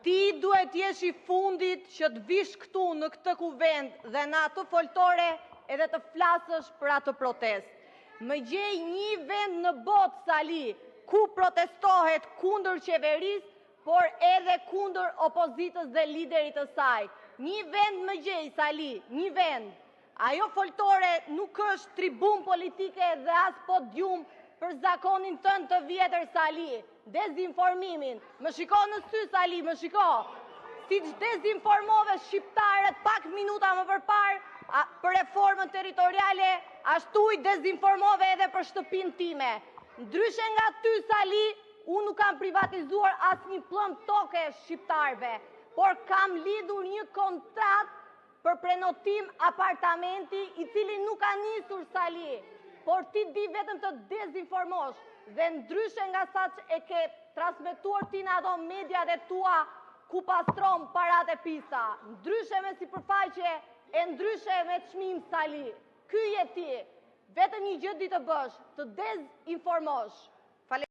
Ti duhet të jesh i fundit që të vish këtu në këtë kuvend dhe në atë foltore edhe të flasësh për atë protestë. Më gjej një vend në botë, Sali, ku protestohet kundër qeverisë, por edhe kundër opozitës dhe liderit të saj. Një vend më gjej, Sali, një vend. Ajo foltore nuk është tribunë politike dhe as podium për zakonin tënd të vjetër, Sali, dezinformimin. Më shiko në sy, Sali, më shiko. Siç dezinformove shqiptarët pak minuta më përparë për reformën territoriale, ashtu i dezinformove edhe për shtëpinë time. Ndryshe nga ty, Sali, unë nuk kam privatizuar asnjë pëllëmbë toke shqiptarëve, por kam lidhur një kontratë për prenotim apartamenti, i cili nuk ka nisur, Sali, por ti di vetëm të dezinformosh dhe ndryshe nga sa e ke transmetuar ti në ato mediat e tua ku pastron paratë e pista, ndryshe me sipërfaqe e ndryshe me çmim, Sali. Ky je ti. Vetëm një gjë di të bësh, të dezinformosh.